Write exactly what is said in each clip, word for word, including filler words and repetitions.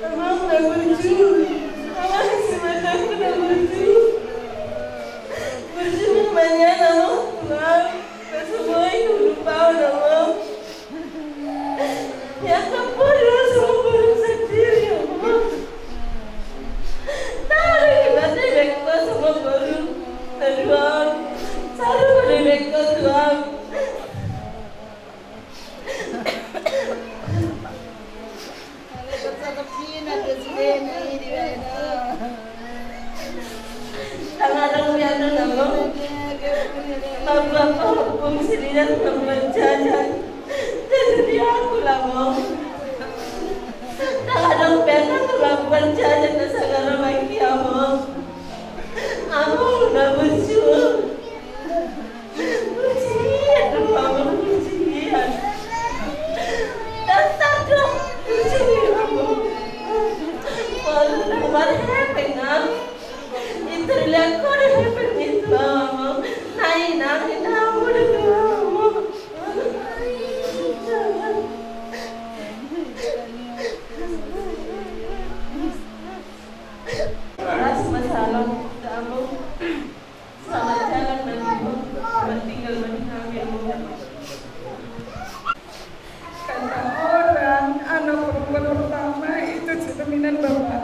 Amang, na burju. Amang, si matangku na burju. Burju ma nian, Amang, tu ahu. Nasa boi hupasahat, Amang. Ia kapur do sama boru sandiri, Amang. Ndang adong iba dibaen ho sama boru. Aduh, Amang. Saru ma dibaen ho tu ahu. Ndang adong be, Amang. Mambuat, mambuat, mambuat jajan. Jajan di aku, Amang. Ndang adong be, Amang, mambuat jajan na sanggar, Amang, i, Amang. Amang na burju. Burju ia do, Amang, burju ia. Dasar do burju ia, Amang. Waduh, na marhepeng, Amang. Itu lihat kau ada hepeng itu, Amang. Nai, nai, nai, udah, Amang. Keras masalah, Amang. Selamat jalan, Bang Ibu. Selamat tinggal, Bang Hamil. Kata orang, anak perempuan pertama itu cerminan bapak.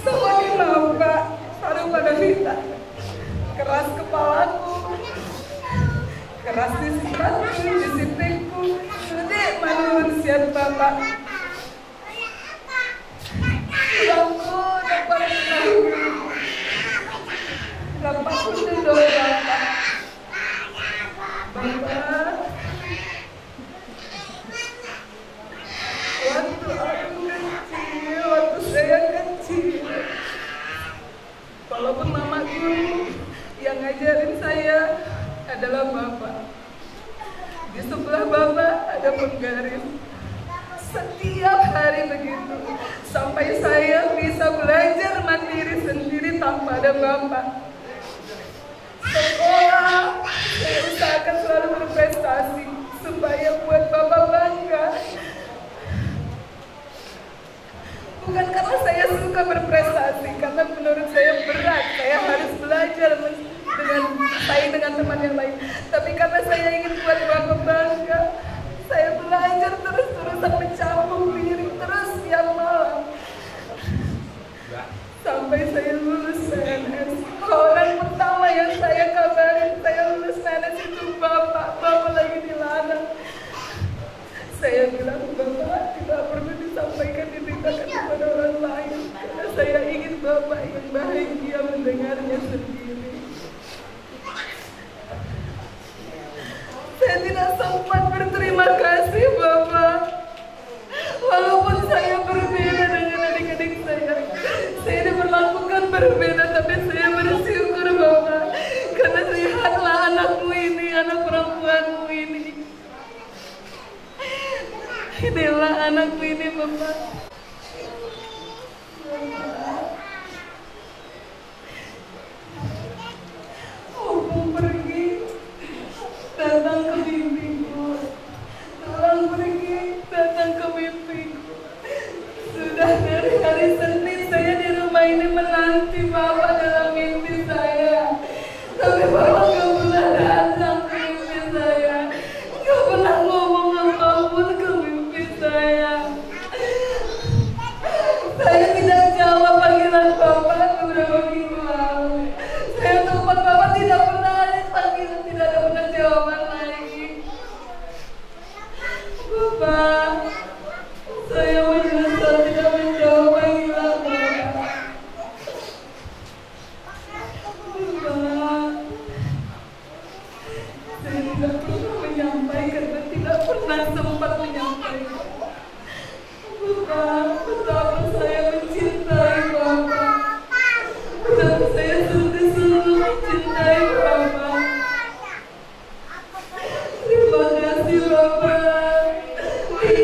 Sama ni bapak, taruh pada kita. Keras kepalaku, keras di sifatku, di sifatku. Jadi menurut siap bapak. Tulangku dapat, dapat kududuk, Bapak. Bapak, waktu aku kecil, waktu saya kecil, walaupun mama guru yang ngajarin saya adalah bapak. Di sebelah bapak ada penggaris. Setiap hari begitu. Sampai saya bisa belajar mandiri sendiri tanpa ada bapak. Sekolah, saya usahakan selalu berprestasi supaya buat bapak bangga. Bukan karena saya suka berprestasi, karena menurut saya berat, saya harus belajar men-, dengan saing dengan teman yang lain. Tapi karena saya ingin buat bapak bangga, saya belajar terus-terusan mencambuk diri terus tiap malam. Sampai saya lulus P N S. Orang pertama yang saya kabarin, saya lulus P N S itu bapak, bapak lagi di ladang. Saya bilang, "Bapak, tidak perlu disampaikan, diberitakan kepada orang lain. Karena saya ingin Bapak yang bahagia mendengarnya sendiri." Saya tidak sempat berterima kasih, Bapak. Walaupun saya berbeda dengan adik-adik saya, saya diperlakukan berbeda, tapi saya bersyukur, Bapak. Karena lihatlah anakmu ini, anak perempuanmu ini. Inilah anakku ini, Bapak. Opung pergi, datang ke mimpiku. Tulang pergi, datang ke mimpiku. Sudah dari hari Senin saya di rumah ini menanti Bapak dalam mimpi saya. Tapi Bapak nggak pernah datang ke mimpi saya. Nggak pernah ngomong apapun ke mimpi saya. Saya tidak jawab panggilan Bapak beberapa minggu lalu. Saya telepon Bapak, tidak pernah ada panggilan, tidak ada pernah jawaban lagi. Bapak, saya menyesal tidak menjawab panggilan Bapak. Bapak, saya tidak pernah menyampaikan dan tidak pernah sempat menyampaikan. Bapak, betapa saya mencintai Bapak. Betapa saya sungguh-sungguh mencintai Bapak. Terima kasih, Bapak. Di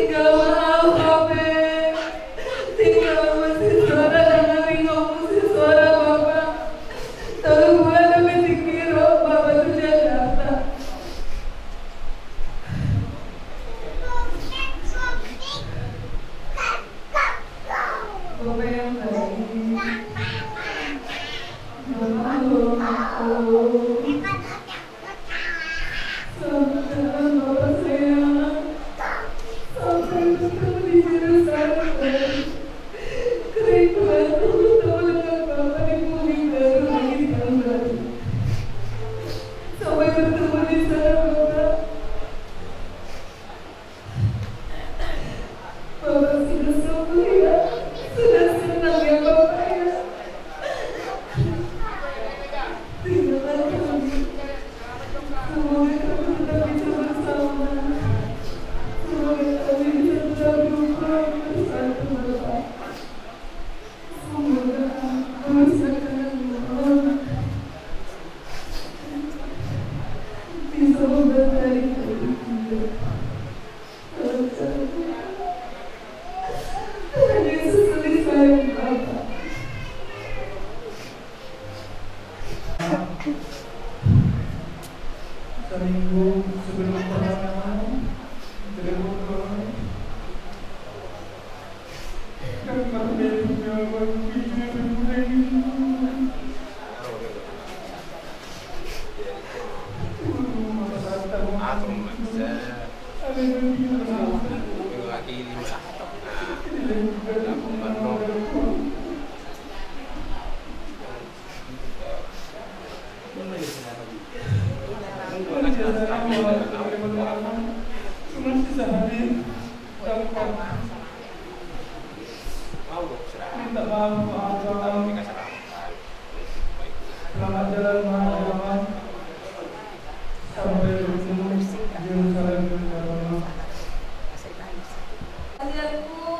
Minta maaf, maaf, maaf. Selamat jalan, maaf, maaf. Sampai bertemu di Yerusalem, Yerusalem. Kasihanku,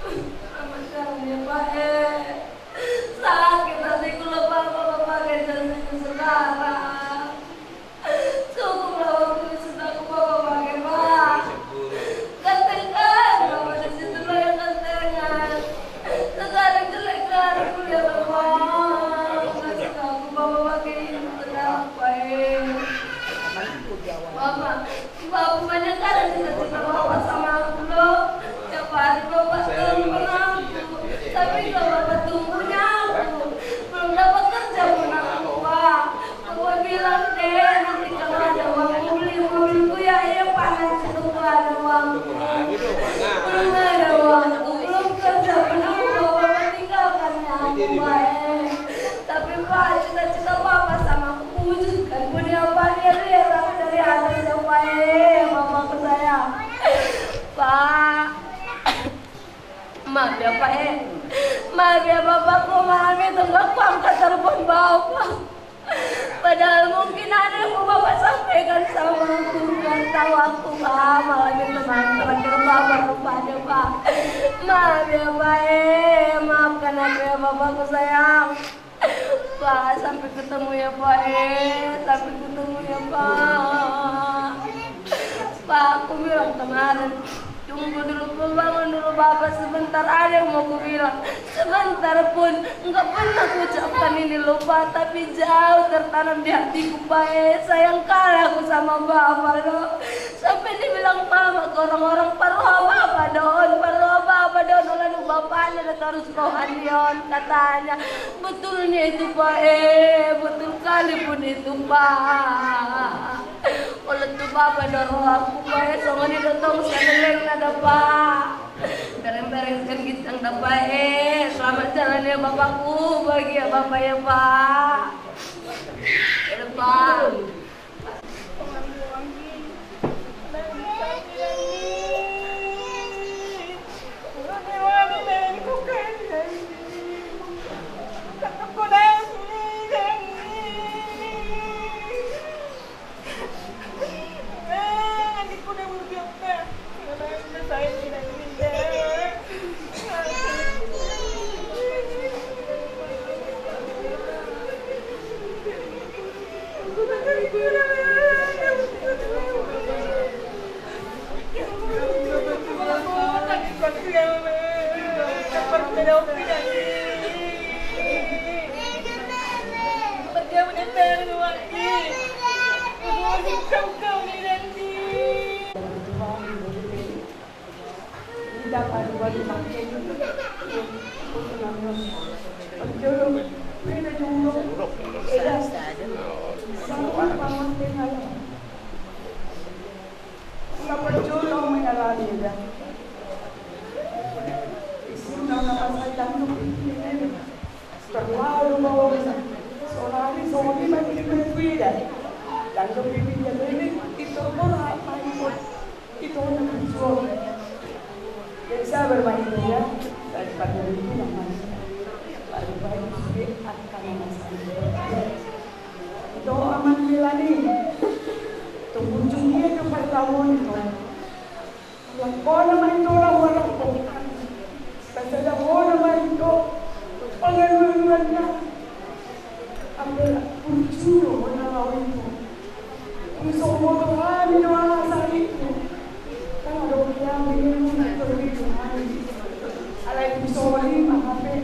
selamat jalan ya, Pak, eh. Sakit hatiku loh, Pak, Bapak pakai jas itu sekarang. Cukup lah waktu wisudaku Bapak pakai, Pak. Gantengan Bapak di situ loh yang gantengan. Sekarang jelek lah aku ya, Bapak. Wisudaku Bapak pakai ini sekarang, Pak, eh. Bapak, Bapak, banyak kali cita-cita Bapak sama aku loh. Tiap hari Bapak telepon aku, tapi nggak Bapak tunggunya aku. Belum dapat kerja pun aku, Pak. Bapak bilang deh, nanti kalau ada uang mau beli mobilku ya, iya, Pak, nanti tunggu ada uangku. Belum ada uangku, belum kerja pun aku, Bapak tinggalkan ya aku, Pak, eh. Tapi Pak, cita-cita Bapak sama aku wujudkan pun ya Pak, ya, ya, dari atas ya Pak, eh, Bapakku sayang. Pak, maaf ya Pak, eh. Maaf ya Bapakku, maaf ya, tunggu aku angkat telepon Bapak. Padahal mungkin ada yang mau Bapak sampaikan sama aku, nggak tahu aku Pak, malam itu malam terakhir Bapak rupanya Pak. Maaf ya Pak, eh, maafkan aku ya Bapakku sayang. Pak, sampai ketemu ya, Pak, eh. Sampai ketemu ya, Pak. Pak, aku bilang kemarin, tunggu dulu, Pak, bangun dulu, Bapak, sebentar. Ada yang mau ku bilang. Sebentar pun nggak pernah ku ucapkan ini loh, Pak. Tapi jauh tertanam di hatiku, Pak, eh. Sayang kali aku sama Bapak loh. Sampai dibilang mama ke orang-orang, "Parroha bapa do on, parroha bapa do on." Lalu bapaknya ada terus rohani on, katanya, "Betulnya itu, Pak, eh, betul kali pun itu, Pak." Oleh tu bapa do rohaku, Pak, eh, songon i do tong saleleng na da, Pak. Bereng-bereng sian ginjang da, Pak, eh. Selamat jalan ya, Bapakku, bahagia Bapak ya, Pak. Ya, Pak. Terlalu bau. Sonari songon i ma di kuda. Dang dope pinda lele, itu murah, main. Itu na berjuang. Jadi sabar ma ito ya. Daripada itu namanya. Baru baik sudah akan masalah. Itu aman bilani. Tunggu ujungnya ke pertemuan itu. Lakona ma ito na huarapon. Pasadahona ma ito pangalualuanna. Ambil burju do na laho ito. Tung so huboto hami do aha sahali ito. Kan dohot hami do na torus hami. Alai tung songon i ma hape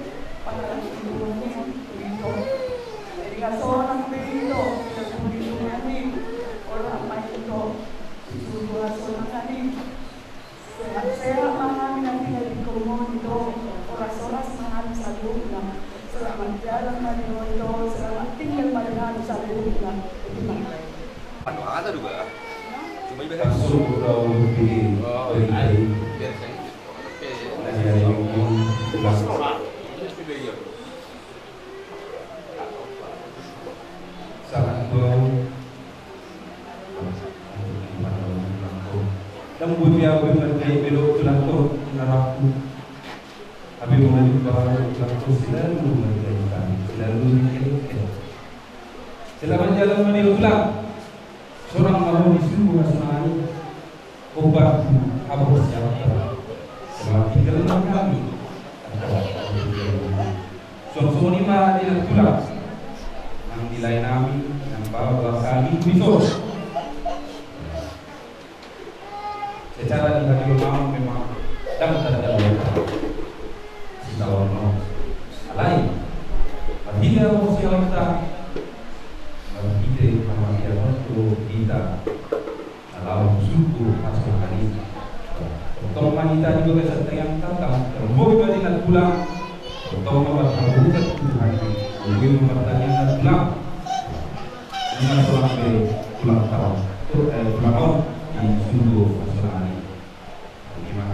pangalualuanna ito. Jadi nunga sonang be ito. Ora ma ito. Suruh sonang hami. Sehat-sehat Sangat bau. Dang boi be ahu margai be dohot tulangku na rangku. Tapi mengajut bahwa tulangku selalu margai kami, selalu margai. Selamat jalan ma di tulang. Sonang ma ho di suruga hasonangan i. Obat haporseaonta. Selamat tinggal ma hami. Songon i ma di tulang. Nang di lae nami, nang baoa hami tu dison. Secara di hadirin memang dang tanda sitaonon. Alai marhite haporseaonta, marhite haporseaonta tu hita. Laho tu suruga hasonangan i. Tongtong ma hita di bagasan tangiangta, tongtong ma di tulang. Tongtong ma marhaporseaon tu Tuhan i. Mungkin ma tangiang tulang. Ima sonang be tulang taon. Tu, eh, tulang on di suruga hasonangan i. Ima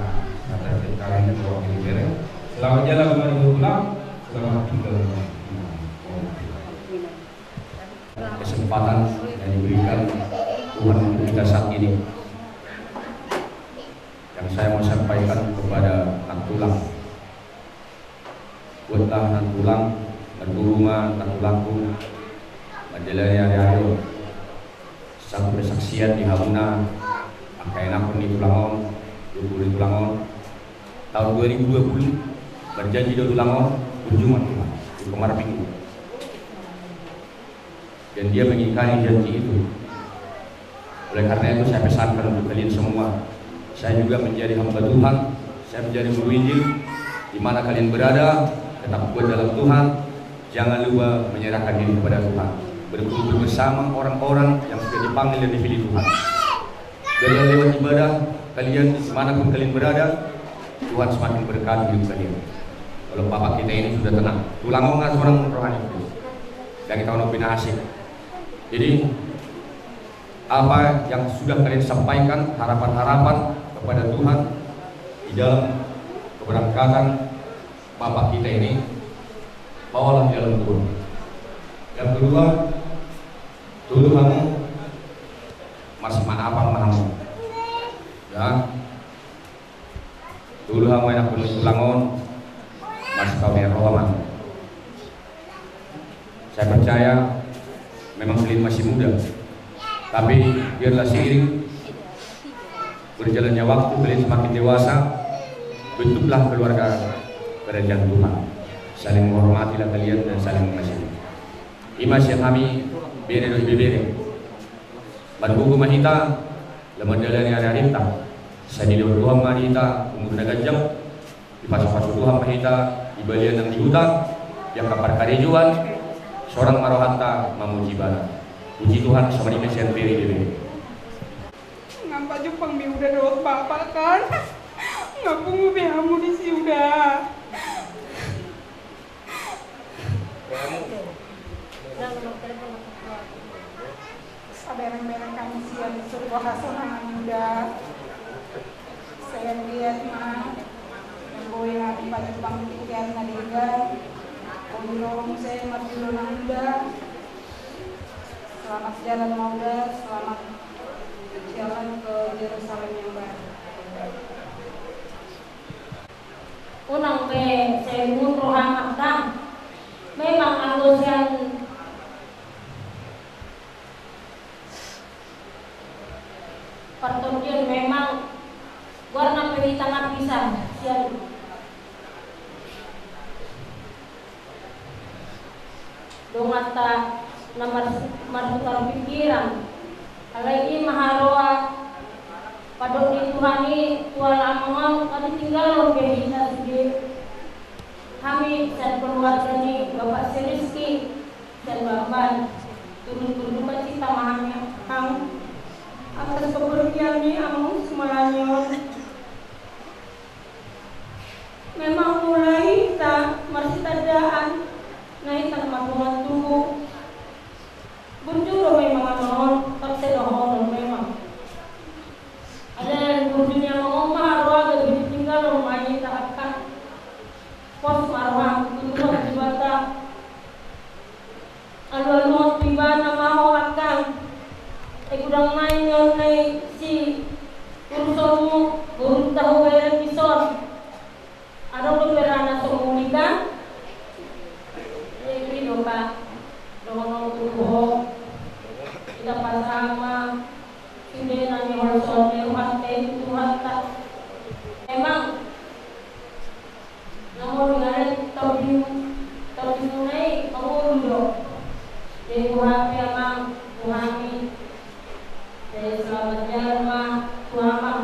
hata sekali wakil bere. Selamat jalan kembali ke tulang. Selamat tinggal. Kesempatan yang diberikan Tuhan untuk kita saat ini, yang saya mau sampaikan kepada anak tulang. Buatlah anak tulang, anak tulang, anak tulangku, menjalani hari-hari on. Satu kesaksian di hamuna, angka ianakhon ni tulang on, di tulang on. Tahun dua ribu dua puluh, berjanji do tulang on, kunjungan Tuhan, di Komarping. Dan dia mengingkari janji itu. Oleh karena itu, saya pesankan untuk kalian semua. Saya juga menjadi hamba Tuhan, saya menjadi guru Injil. Di mana kalian berada, tetap kuat dalam Tuhan. Jangan lupa menyerahkan diri kepada Tuhan. Berkumpul bersama orang-orang yang sudah dipanggil dan dipilih Tuhan. Biarlah lewat ibadah kalian, dimanapun kalian berada, Tuhan semakin berkati hidup kalian. Kalau bapak kita ini sudah tenang, tulang on nunga sonang rohana. Dang hita on pinasik. Jadi, apa yang sudah kalian sampaikan, harapan-harapan kepada Tuhan di dalam keberangkatan bapak kita ini, bawalah di dalam Tuhan. Yang kedua, tolu hamu, masih manapang ma hamu. Ya. Tolu hamu ianakhon ni tulang on, masih pamer roha ma. Saya percaya memang kalian masih muda, tapi biarlah seiring berjalannya waktu kalian semakin dewasa, bentuklah keluarga kerajaan Tuhan. Saling menghormatilah kalian dan saling mengasihi. Ima sian hami bere dohot ibebere. Margogo ma hita, laho mandalani ari-arinta. Sai dilehon Tuhan ma hita umur na ganjang, dipasu-pasu Tuhan ma hita di balian nang di huta, di angka parkarejoan, sonang ma rohanta mamuji Ibana. Puji Tuhan, songon i ma sian bere ibebere. Nga pajumpang be uda dohot bapa kan? Nga pungu be hamu disi uda. Sabereng-bereng hami sian suruga hasonangan uda. Sai anggiat ma boi hami pajumpang di tingki ari na denggan. Boi ro muse marjolo nang uda. Selamat jalan ma uda, selamat jalan ke Yerusalem yang baru. Unang be sai lungun roham, angka. Memang anggo sian partondion memang goarna pe hita nga bisa sian donganta na mar-, martukar pikiran. Alai i ma haroa padok ni Tuhan i tu halak amang on, nga ditinggalhon be hita sude. Hami sian keluarga ni Bapak si Rizky, sian Bamban, turut berduka cita ma hami, Kang, atas kepergian ni amang si Malangi on. Memang mulai hita marsitandaan, na hita na mardongan tubu. Burju do memang amang on, tarsedohon memang. Dunia ma on ma roha gabe ditinggalhon ma hita angka. Pos ma roham tu Tuhan Debata. Alualuhon tu Ibana ma ho angka. Ai godang nai nion nai si urusonmu, borunta hubereng dison. Adong dope ra na so mulihon? Jadi dope dohonon tu ho. Hita pasahat ma sude na niholsohon ni rohanta i tu Tuhanta. Memang na molo dialap tondimuna i mangolu do. Jadi tu hape amang, tu hami. Jadi selamat jalan ma tu amang.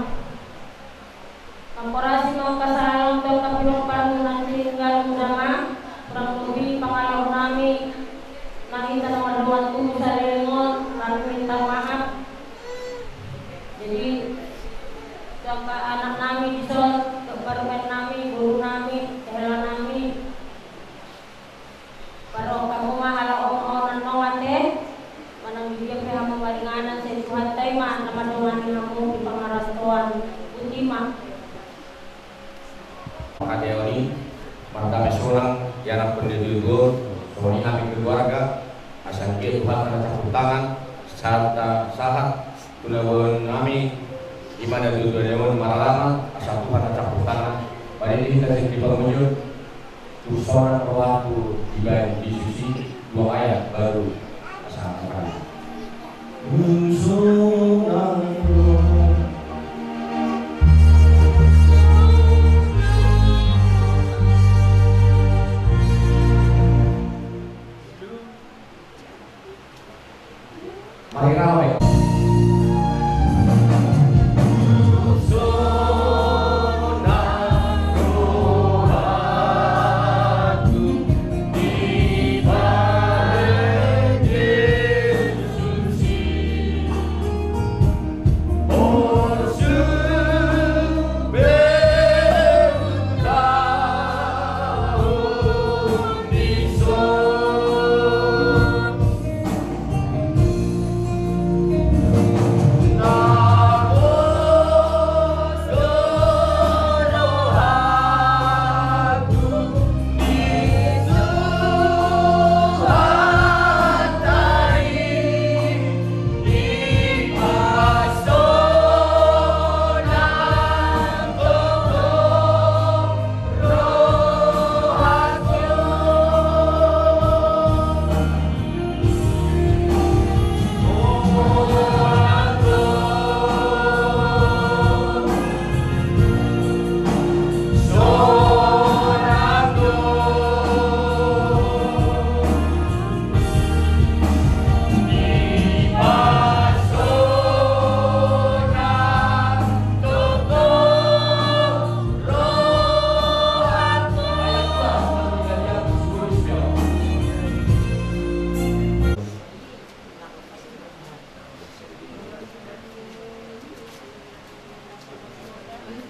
Mangkorasi ma angka salam tu angka pinomparmu na tinggal muda ma, kurang lobi pangalaho nami, nang hita na mardongan tubu saleleng on, nami minta maaf. Jadi tu angka anak nami dison, tu parumaen nami, boru nami, hela nami. Parrohahon hamu ma halak on, on annon ate. Manang di dia pe hamu maringanan, sai Tuhanta i ma na mandongani hamu di pangarantoan. Botima. Maka dia ni martame sonang, ianakhon ni tutu, songon i hami keluarga, asa dia Tuhanta na campur tangan, sahat, sahat tu na boan nami, i ma na tutu dia on maralaman, asa Tuhan na campur tangan, pada ini kita sendiri bangun. Tung sonang rohangku dibahen Jesus i, dua ayat baru pasahaton. Tung sonang rohangku. Mari rame.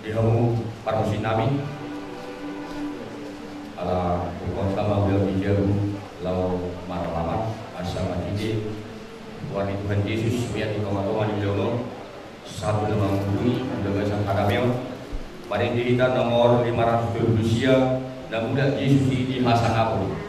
Di hamu parmusik nami, ala huhut ma ulaon di jabu laho maralaman, asa marhite goar ni Tuhan Jesus mian di tongatonga ni ulaon on, sahat tu na mangguhui di bagasan hadameon. Marende hita nomor lima ratus tolu pulu sia, na mulak Jesus i di hasangapon.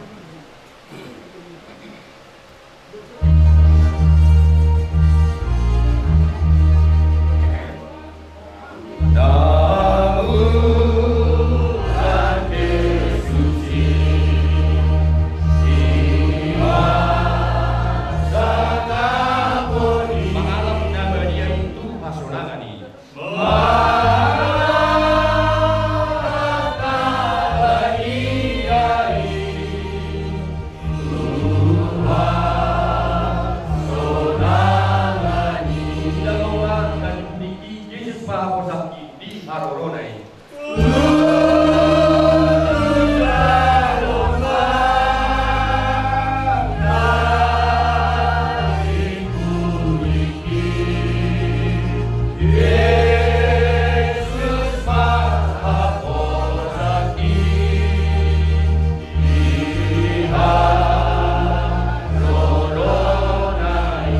Mangalap na badia i tu hasonangan i.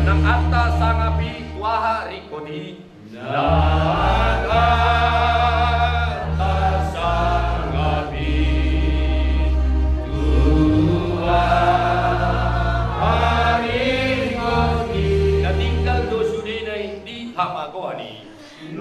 Nang hata sangap i tu aha ringkot i. Nang hata Di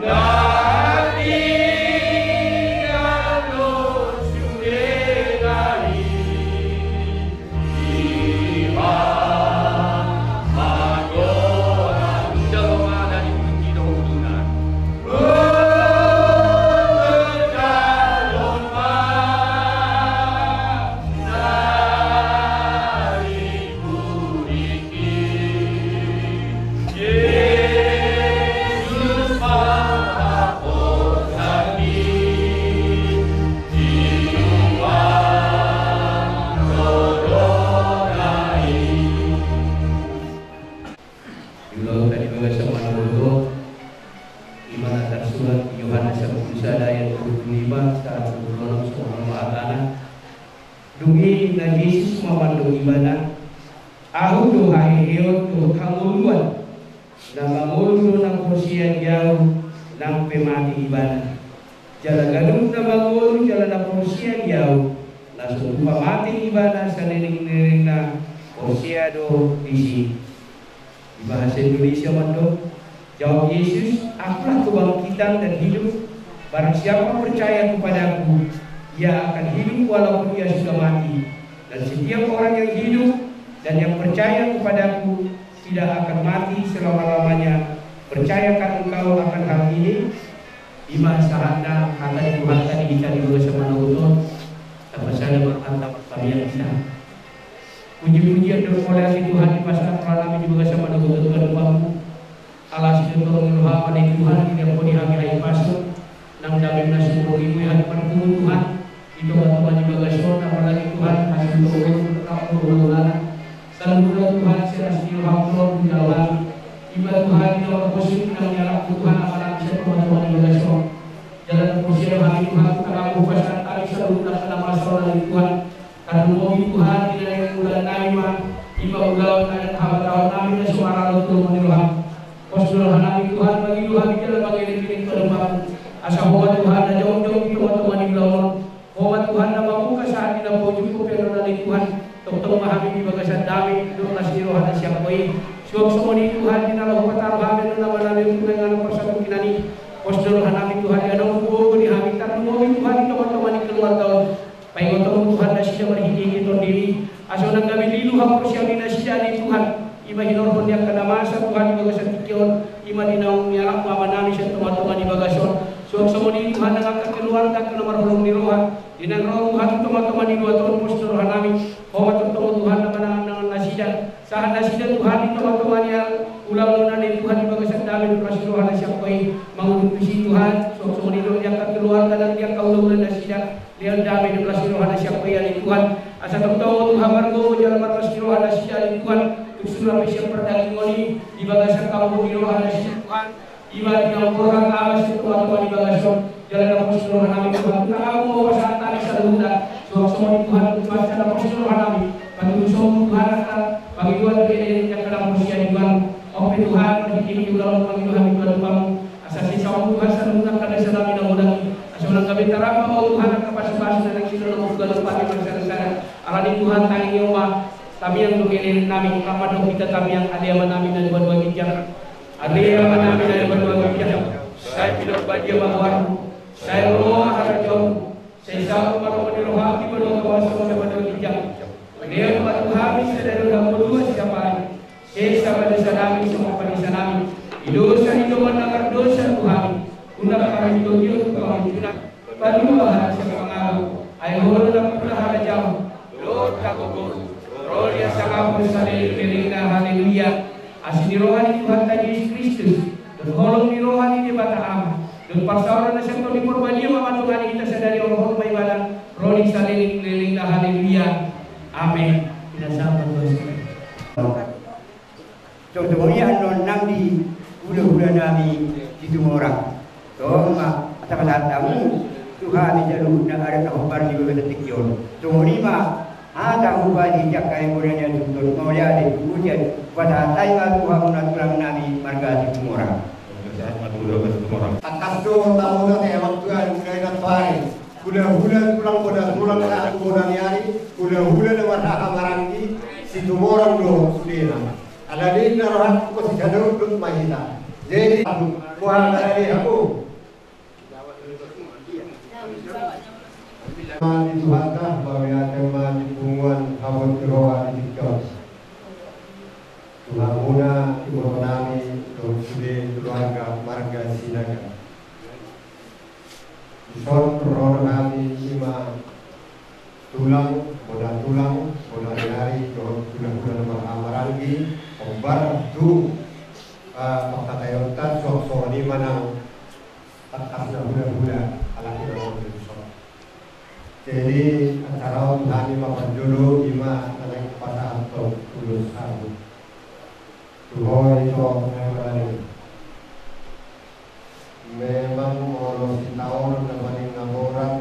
ulaonta di bagasan manogot on, i ma na tarsurat di Johannes sampulu sada ayat dua pulu lima sahat dua pulu onom, songon on ma hatana. Dung i ninna Jesus ma mandok ibana: Ahu do haheheon dohot hangoluan. Na mangolu do na porsea di Ahu, nang pe mate ibana. Jala ganup na mangolu jala na porsea di Ahu, na so tupa mate ibana, saleleng ni lelengna porsea do disi. Di bahasa Indonesia mandok, jawab Yesus: Akulah kebangkitan dan hidup. Barang siapa percaya kepada-Ku, ia akan hidup walaupun ia sudah mati. Dan setiap orang yang hidup dan yang percaya kepada-Ku tidak akan mati selama-lamanya. Percayakah engkau akan hal ini? I ma sahatna hata ni Tuhanta di hita di bagasan manogot on. Tapasada ma hata martangiang hita. Puji-pujian dohot mauliate Tuhan, dipasahat roha nami di bagasan manogot on tu adopanMu. Ala sitotolongan ni rohaM ale Tuhan, dilehon Ho di hami hahipason nang dame na sumurung i, boi hami marpungu Tuhan di tonga-tonga ni bagas on, apalagi Tuhan hasuhuton, rap dohot holang-holangan. Saluhutna Tuhan, sian asi ni rohaM do hujalo hami. I ma Tuhan di na marhosip nang nialap Tuhan Ama nami sian tonga-tonga ni bagas on. Jala na porsea do hami Tuhan, tu tanganMu hupasahat hami saluhutna angka na masa on ale Tuhan. Tarlumobi Tuhan di na naeng ulaon nami ma, i ma ulaon adat habataon nami na so maralo tu lomo ni rohaM. Pos do roha nami Tuhan, mangido hami jala mangelek-elek tu adopanMu. Asa Ho ma Tuhan na jongjong di tonga-tonga ni ulaon on. Ho ma Tuhan na mamungka sahat di na paujungkon pe annon ale Tuhan. Tongtong ma hami di bagasan dame dohot las ni roha na sian Ho i. Suang songon i Tuhan, di na laho hupataru hami annon Ama nami on tu inganan parsatongkinan i. Pos do roha nami Tuhan, di na umgogo di hami, tarlumobi Tuhan di tonga-tonga ni keluarga on. PaingotonMu Tuhan nasida marhite-hite Tondimi, asa unang gabe lilu haporseaon ni nasida ale Tuhan. I ma hinorhon ni angka na masa Tuhan di bagasan tingki on, i ma di naung nialapMu Ama nami sian tonga-tonga ni bagas on. Suang songon i Tuhan, nang angka keluarga, angka na marholong ni roha, di naeng ro Tuhan tu tonga-tonga ni luat on, pos do roha nami. Ho ma tongtong Tuhan na manangan-nangan nasida. Sahat nasida Tuhan di tonga-tonga ni ulaon on ale Tuhan di bagasan dame dohot las ni roha na sian Ho i. Mangudut tusi Tuhan, suang songon i dohot di angka keluarga nang di angka ulaula nasida. Lehon dame dohot las ni roha na sian Ho i ale Tuhan. Asa tongtong Tuhan margogo jala marlas ni roha nasida ale Tuhan. Tung sura pe sian pardagingon i, di bagasan hangoluan ni roha nasida Tuhan. I ma di na umborhat Ama sian tonga-tonga ni bagas on. Jala na pos do roha nami Tuhan, tu tanganMu ma hupasahat hami saluhutna. Suang songon i Tuhan, tu bagasan na pos do roha nami, patuduhonMu Tuhan angka pangidoan dohot elek ni angka na porsea di Tuhan. On pe Tuhan, marhite-hite ulaon on mangido hami tu adopanMu. Asa sesa Ho Tuhan saluhutna angka dosa nami na godang i. Asa unang gabe taramba Ho Tuhan angka pasu-pasu na naeng sinonomMu tu adopanMu marsada-sada. Alani Tuhan, tangiang ma, tamiang dohot elek nami, rap mandok hita tamiang: Ale Ama nami na di banua ginjang. Ale Ama nami na di banua ginjang. Sai pinarbadia ma goarMu. Sai ro ma harajaonMu. Sai saut ma lomo ni rohaM di banua tonga on songon na di banua ginjang. Lehon ma tu hami sadari on hangoluan siapari. Sesa ma dosa nami songon panesanami di dosa ni dongan na mardosa tu hami. Unang hami togihon tu pangunjunan. Palua ma hami sian pangago. Ai Ho do nampuna harajaon dohot hagogoon, ro di hasangapon saleleng-lelengna. Haleluya. Asi ni roha ni Tuhanta Jesus Kristus, dohot holong ni roha ni Debata Ama, dohot parsaoran na sian Tondi Parbadia ma mandongani hita sadari on, dohot ma ibana, ro di saleleng-lelengna. Haleluya. Amen. Pinasahat ma Tuhan. Tongtong i annon nang di hula-hula nami Situmorang. Tong ma, asa pasahat hamu tu hami saluhutna adat na hombar di bagasan tingki on. Songon i ma hata hupasahat di angka bona ni aturan on, mauliate, pujian, hupasahat hami ma tu hamuna tulang nami marga Situmorang. Pasahat ma tu hamuna Situmorang. Tangkas do tamu na teman Tuhan, mulai na tuari. Hula-hula tulang, bona tulang, ratu bona ni ari, hula-hula na marhaha maranggi, Situmorang do sudena. Alani na rohangku, sisadondot ma hita. Jadi Tuhan ada di aku. Mauliate ma di Tuhanta, mauliate ma di punguan hamu tu roha di tiktok. Tu hamuna iboto nami dohot sude keluarga marga Sinaga. Dison ro do hami ima tulang, bona tulang, bona ari-ari dohot hulahula na marhahamaranggi, hombar tu, eh, pangkataionta suang songon i manang tangkas na hulahula halak i na ro dison. Jadi acara on hami ma parjolo ima na naeng pasahathon ulos hamu. Tu ho ito na maradi. Memang molo sitaonon na paling na borat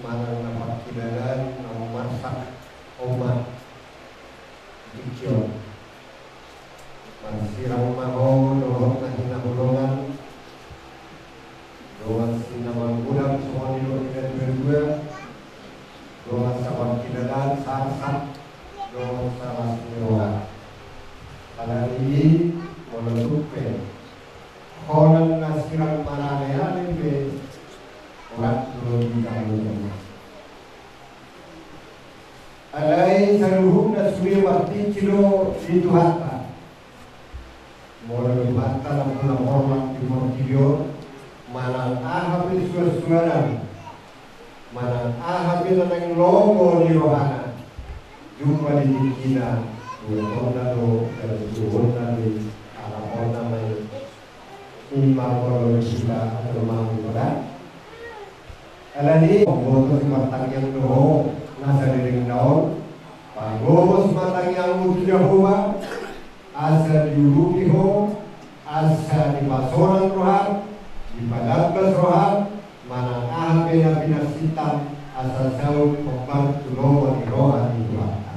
manang na parkilalaan na umarsak omat. Ikion. Marsirang ma ho dohot na hinaholongan. Dongan sinamanggulang songon i dohot na dua-dua. Dongan saparkilalaan sarsat. Dongan salas ni roha. Alani i molo tung pe holan na sirang marale-ale pe. Holan do di kamu. Alai saluhutna sude martingki do di Tuhanta. Molo Tuhanta na pola hormat di portibi on, manang aha pe suan-suanan, manang aha pe na naeng lomo ni rohana, jumpa di tingkina, buatonna do, dan suhutna do, alaponna ma i. Ima molo di hita atau mau ibadah. Alani, pambotos ma tangiang do ho, na saleleng na on. Pagomos ma tangiangmu tu Jahowa, asa diurupi ho, asa dipasolang roham, dipadambas roham, manang aha pe na pinarsintam, asa saut hombar tu lomo ni roha ni Tuhanta.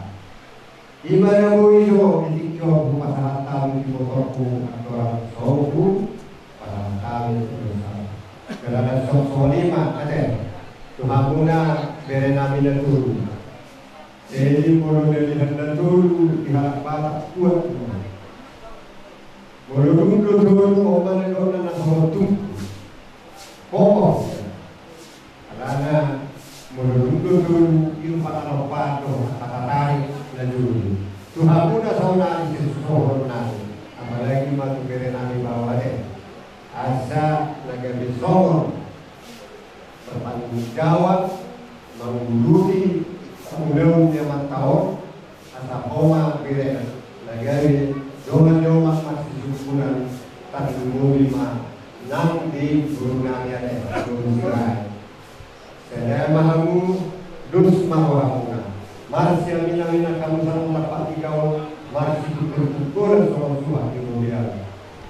Ima na boi jo di tingki on hupasahat hami di botorku andorang so hupasahat hami tu dosa. Jala na songon i ma ate tu hamuna bere nami na tolu. Jadi molo dalihan na tolu di halak Batak kuat. Molo dung do tolu oman na dona na songon tungku. Pokok. Alana molo dung do tolu i do pangalompaan do angka tatarik na jolo. Tu hamuna saonari sian susohonon nami, apalagi ma tu bere nami baoa ate. Asa na gabe songon bertanggung jawab mangurupi ulaon ni amanta on. Asa ho ma bere na gabe dongan ni omak marsisungkunan, tarlumobi ma nang di boru nami ate, boru Sirait. Sada ma hamu, dos ma rohamuna. Marsiaminaminan hamu saluhut na partingkian, marsitungkoltungkolan songon suhat di robean.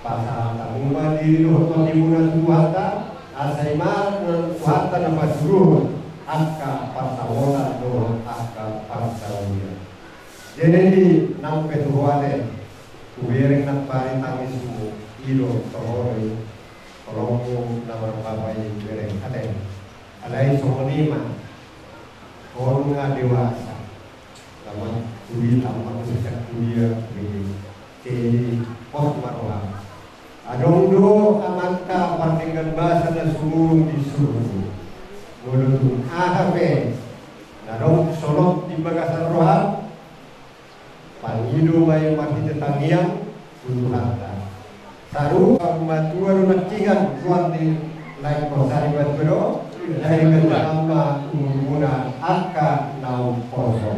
Pasahat hamu ma diri dohot tondimuna tu Tuhanta, asa ima Tuhanta na pasuruhon angka parsaoran dohot angka parsaulian. Jadi nang pe tu ho ate, hubereng nang pe ari tangismu, i do toho do i, holongmu na marbapa i bereng ate. Alai songon i ma, ho nunga dewasa, tamat kuliah, tamat sejak kuliah, jadi pos ma roham. Adong do amanta pardenggan basa na sumurung di surgo. Molo tung aha pe na dong solot di bagasan roham, pangido ma i marhite tangiang tu Tuhanta. Saru matua do nangkiningan tuan di lain porsari matua do. Lain matua ma umurmuna angka na umposo.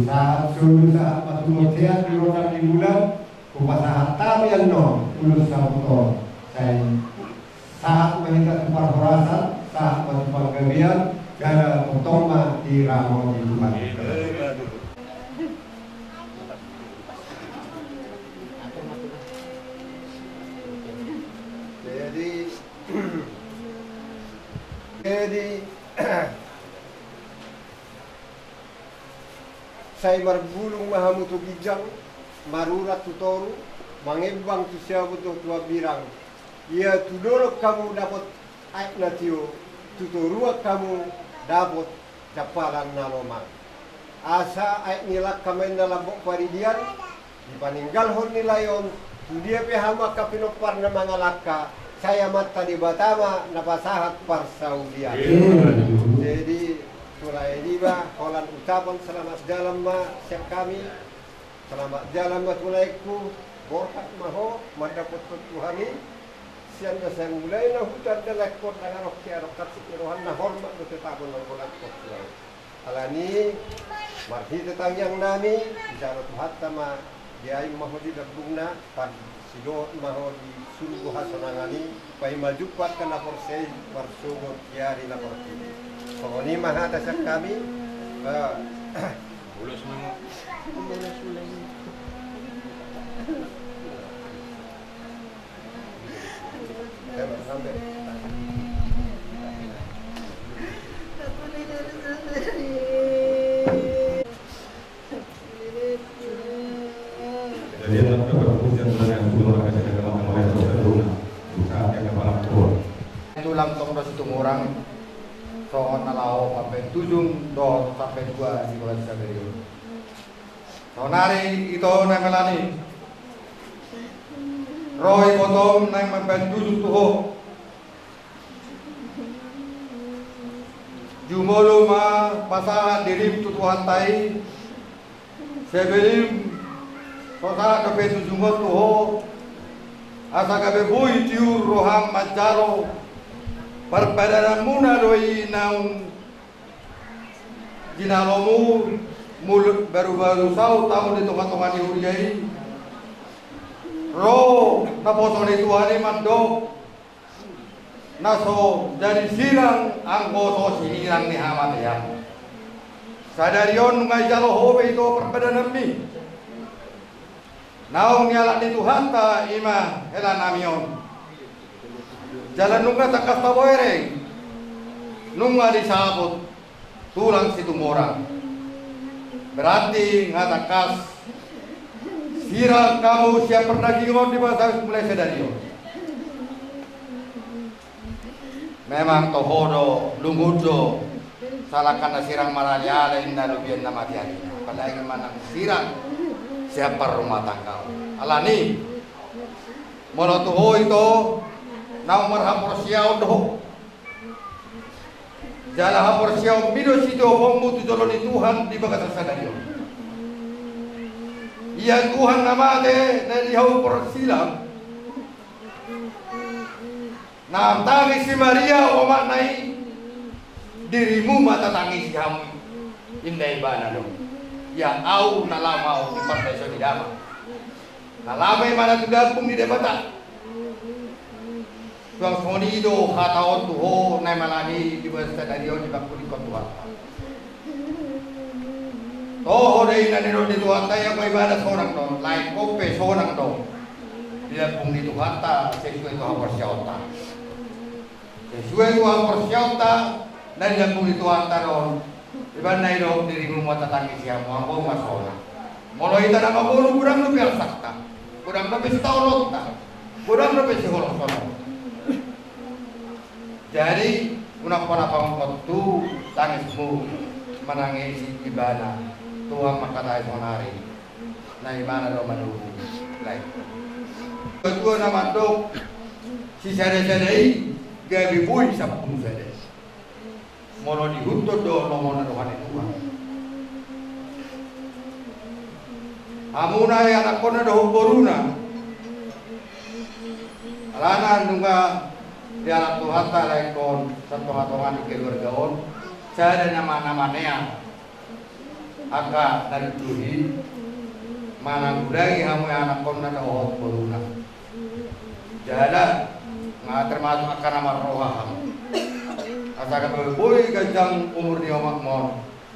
Sahat solu sahat matua sehat di rondang di bulan. Hupasahat hami annon ulos sahat on. Sai sahat ma hita tu parhorasan, sahat ma tu panggabean, jala tongtong ma diramoti Tuhan. Jadi, jadi, sai marbulung ma hamu tu ginjang, marurat tu toru, mangembang tu siamun dohot tu hambirang. Ia tu dolok hamu dapot aek na tio, tu toruan hamu dapot jampalan na lomak. Asa aek ni langka ma inna lambok paridian, dipaninggalhon nilai on, tu dia pe hamu angka pinompar na mangalangka, Sai Amanta Debata ma na pasahat parsaulian. Jadi, selain iba, holan ucapan selamat jalan ma sian hami. Selamat jalan ma tu laengku, borhat ma ho mandapothon Tuhan i. Sian na sai mulai na hutanda laengkon, ndang adong hiadong hansit ni rohana, hormat do tetap na hulakhon Tuhan. Alani, marhite tangiang nami, dijalo Tuhanta ma, diain ma ho di lambungna, padidohot ma ho di surgo hasonangan i, paima jumpang angka na porsea i marsogot di ari na portibi. Songon i ma hata sian hami. Eh, Tulang tong do Situmorang, songon na laho mambaen tujung dohot sampe tua di bagasan sadari on. Saonari ito na i, Melani, ro ibotom naeng mambaen tujung tu ho. Jumolo ma pasahat dirim tu Tuhanta i. Sebelum so sahat dope tujung on tu ho, asa gabe boi tiur roham manjalo. Parpadananmuna do i naung jinalomu, molo baru-baru saut hamu di tonga-tonga ni huria i. Ro naposo ni Tuhan i mandok, na so jadi sirang anggo so sinirang ni hamatean. Sadari on nunga dijalo ho be ito parpadananmi. Naung nialap ni Tuhanta i ma hela nami on. Jala nunga tangkas tabereng, nunga disabot tulang Situmorang. Berarti nga tangkas sirang hamu sian pardagingon di bagasan mulai sadari on. Memang toho do, lungun do, salangkan na sirang maraleale inna lobian na mate ari. Apalagi manang sirang sian parrumatanggaon. Alani, molo tu ho ito, naung marhaporseaon do ho. Jala haporseaonmi do sitioponmu tu jolo ni Tuhan di bagasan sadari on. Ia Tuhan na mate na di hau porsilam. Na tangis si Maria omakna i, dirimu ma tatangisi hamu i, inna ibana do. Ia au na lam au di pardaison ni damang. Na lam i ma na tu lambung ni Debata. Suang songon i do hata on tu ho na i, Melani, di bagasan sadari on dipangkudinghon Tuhanta. Toho do i na nidok ni Tuhanta i, anggo ibana sonang do, laengkon pe sonang do. Di lambung ni Tuhanta sesuai tu haporseaonta. Sesuai tu haporseaonta na di lambung ni Tuhanta do on. Ibana i do, dirimu ma tatangisi hamu, anggo au ma sonang. Molo hita na mangolu godang dope arsakta, godang dope sitaononta, godang dope siholosononta. Jadi unang pola pangkot tu tangismu manangisi ibana. Tuhan mangkatai saonari, na ibana do manurut. Lae, tua-tua na mandok, sisada-sada i gabe boi sampulu sada. Molo diihuthon do lomo na roha ni Tuhan. Hamuna i anakkonna dohot boruna, alana nunga dialap Tuhanta laengkon sian tonga-tonga ni keluarga on, sada nama-nama nea angka na duduk i, mananggulangi hamu i anakkonna dohot boruna. Jala nga termasuk angka na marroha hamu, asa gabe boi ganjang umur ni omakmu on.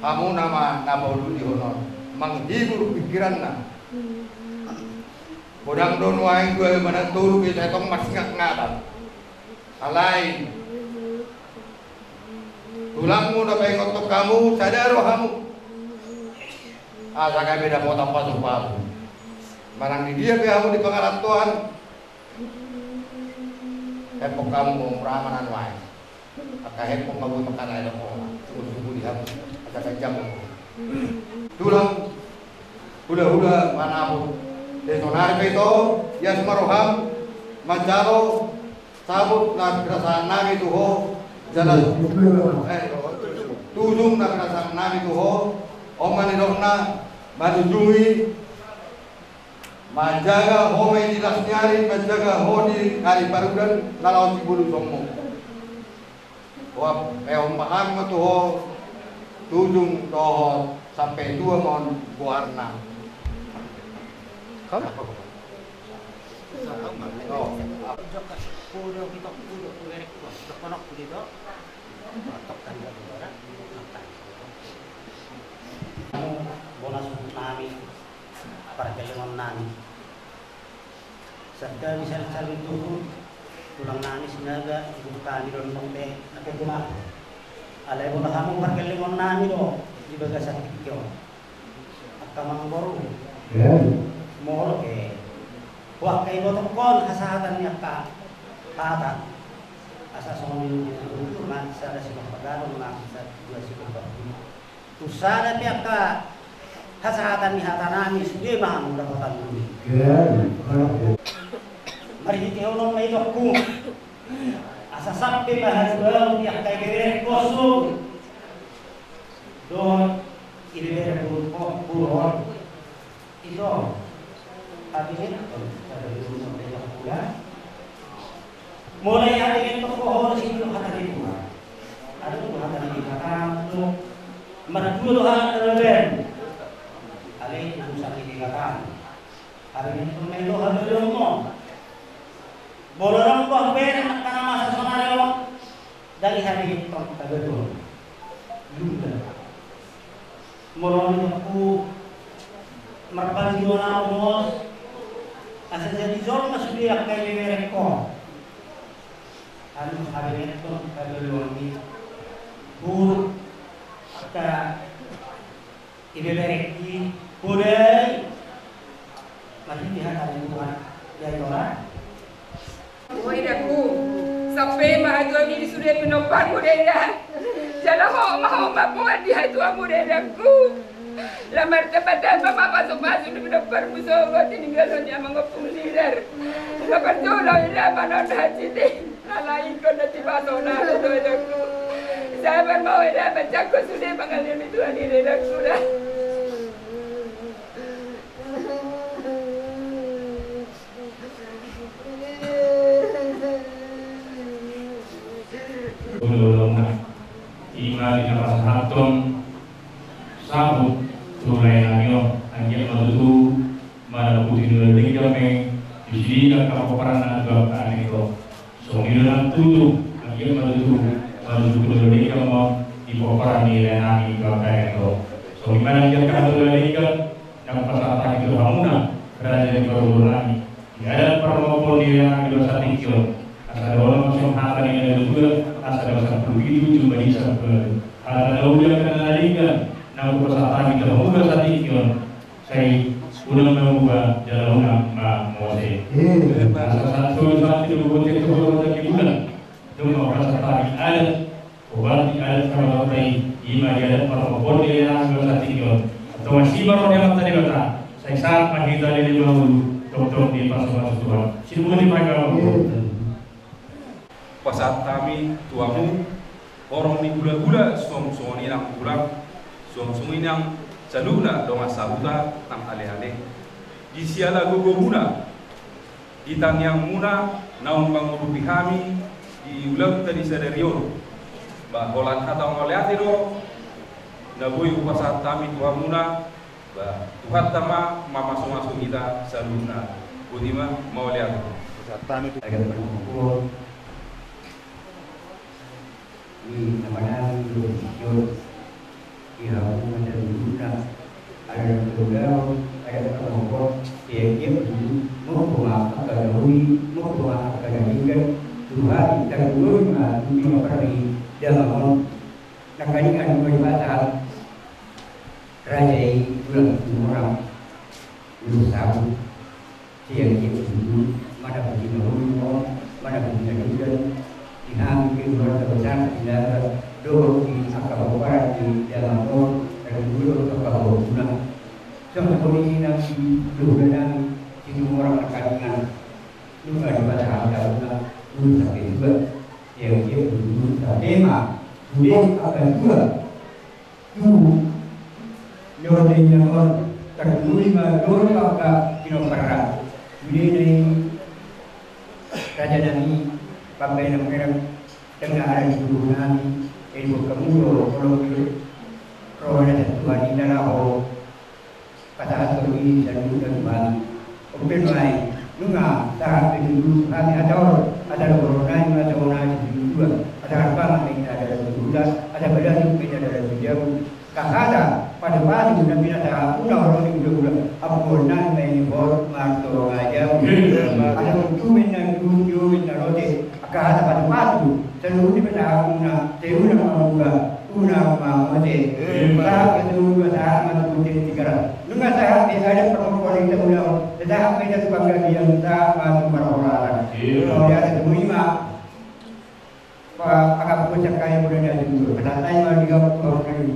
Hamuna ma na paulihon on, manghibur pikiranna. Godang do nuaeng dua lima na tolu be sai tong marsingap-singapan. Alai tulangmu na paingothon hamu, sada rohamu, asa gabe dapotan pasu-pasu. Manang di dia pe hamu di pangarantoan, hempok hamu, mura ma na nuaeng. Angka hempok ma boi mangkatai dohot subu-subu di hamu, asa ganjang ma. Tulang, hula-hula manapun, di saonari pe ito, ias ma roham manjalo Sabut na pinasahat nami tu ho, jala, eh, tujung na pinasahat nami tu ho, on ma nidokna, manujungi, manjaga ho ma i di las ni ari, manjaga ho di ari parudan, na laho sibolusonmu. Wah, eh, on ma hami ma tu ho, tujung dohot sampe tua ma on goarna. Kamu? Bona suhut nami, pargellengon nami. Santa bisa dicari tuhu, tulang nami Sinaga, ibu kami don nong pe, ake tulang. Alai bona hamu pargellengon nami do, di bagasan tingki on. Angka amangboru. Molo ke. Ho angka ibotokkon hasahatan ni angka hata. Asa songon i do, ma sada sipagadong, ma sada dua sipagadong. Tu sada pe angka hasahatan ni hata nami, sude ma hamu dapotan dulu. Marhite on ma i didokku. Asa sampe ma hasuaon di angka ibebere kosong. Dohot ibebere buruk, buruk. Ito, hami ne, mulai hami ne toko holo situ hata di Tuhan. Ada tu hata di kata tu, madu tu hata di ben. Ale tu sani di kata. Hami ne tu melo hami lo mo. Bolo ronggo bere nak kana masa sonari lo. Dari hami tong kabetul. Lunda. Molo nidokku marpanjualan na umos, asa jadi jolma sude angka ibebere ko. Anu, hami ne tong kabetul ni. Buruk angka ibebere ki, podai. Mati di hata di Tuhan. Ya, Tuhan. Oi, daku, sampe ma hatuaon i di sude pinomparmu, Deda. Jala ho ma, ho ma boan di hatuamu, Dedaku. Lam martamba-tamba ma pasupasu ni pinomparmu, sogot tininggalhon i amang ompung Lirar. Nunga parjolo i da manon hajide. Ala ingkon na tipaso na do, Dedaku. Sabar ma ho, Deda, manjangkon sude pangalian ni Tuhan i, Dedaku, da. Ulaon na i ma di na pasahathon sabut tu lae nami on, anggiat ma tutu manaputi ni ulaon denggan i di sude angka pomparanna tu angka anak on. Songon i do nang tutu, anggiat ma tutu manaputi ni ulaon denggan i di pomparan ni lae nami tu angka anak on. Songon i ma nang angka hata ulaon denggan na hupasahat hami tu hamuna, raja ni parboruon nami, di adat parmompoon ni lae nami di bagasan tingki on. Asa dohonon ma songon hata ni na dua, asa dua sampulu pitu jumadi sampulu. Hata na uli angka na denggan na hupasahat hami tu hamuna di bagasan tingki on. Sai unang na muba jala unang mamose. Asa sahat tu sahat ni bote tu hata ni bulan. Dung ma hupasahat hami adat. Obat ni adat Karawatai, i ma di adat parmompoon ni lae nami di bagasan tingki on. Antong asi ma roha ni Amanta Debata, sai sahat ma hita leleng mangolu, tongtong dipasupasu Tuhan. Sinamot ma hita. Pasahat hami tu hamu horong ni gulagula, suang songon i nang tulang, suang songon i nang saluhutna dongan sahuta nang aleale. Di siala gogomuna, di tangiangmuna naung mangurupi hami di ulaonta di sadari on. Ba holan hata mauliate do na boi hupasahat hami tu hamuna, ba Tuhanta ma mamasumasu hita saluhutna. Boti ma, mauliate. Pasahat hami tu adat parmompoon ni na manang do sisio di hamu na saluhutna, adat parmompoon, adat parmompoon, sian dia dulu, molo ma angka na uli, molo ma angka na denggan, tu hami tarlumobi ma tu pinompar ni damang on, nangkaningan ma dipasahat raja i tulang Situmorang, ulos sabut. Sian dia dulu, manaputi na uli on, manaputi na denggan, di hami keluarga besar Sinaga, dohot di angka pomparan ni damang on, dan dohot angka boru muna. Songon i nang di luhut nami Situmorang nangkaningan, nunga dipasahat hamuna, Guru sampe tua, ia ia guru sampe ma, guru sampe tua. Tu, jolo inna on, tarlumobi ma jolo angka pinompar. Guru na i, raja nami, pambaen na merek, tengah ada di guru nami, jadi buat kamu lo, kalau gitu, roh ada Tuhan inna laho. Pasahat do i saluhutna tu hami. Umbahen ma i, nunga sahat be tutu hami hata on, asa dohonon nami ma songon na di tua, asa harbangan ma inna dalan tu huta, asa balatuk ma inna dalan tu jabu. Angka hata patupatu na pinasahatmuna horong ni hulahula, ampuon nami ma i ni hot martonga jabu. Asa tutu ma inna tutu, tio ma inna lote, angka hata patupatu, saluhut ni pinasahatmuna, sai unang ma muba, unang ma mate. Emma. Sahat ma tu dua, sahat ma tu bontean Tigaras. Nunga sahat be adat parpangkolan ni hita ulaon, sahat ma hita tu panggabean, sahat ma tu parhorasan. Emma. Mauliate tu hamu ma. Pa-, pangampuon sangkali muna ni adat dua. Pasahat nami ma di hamu, hamu.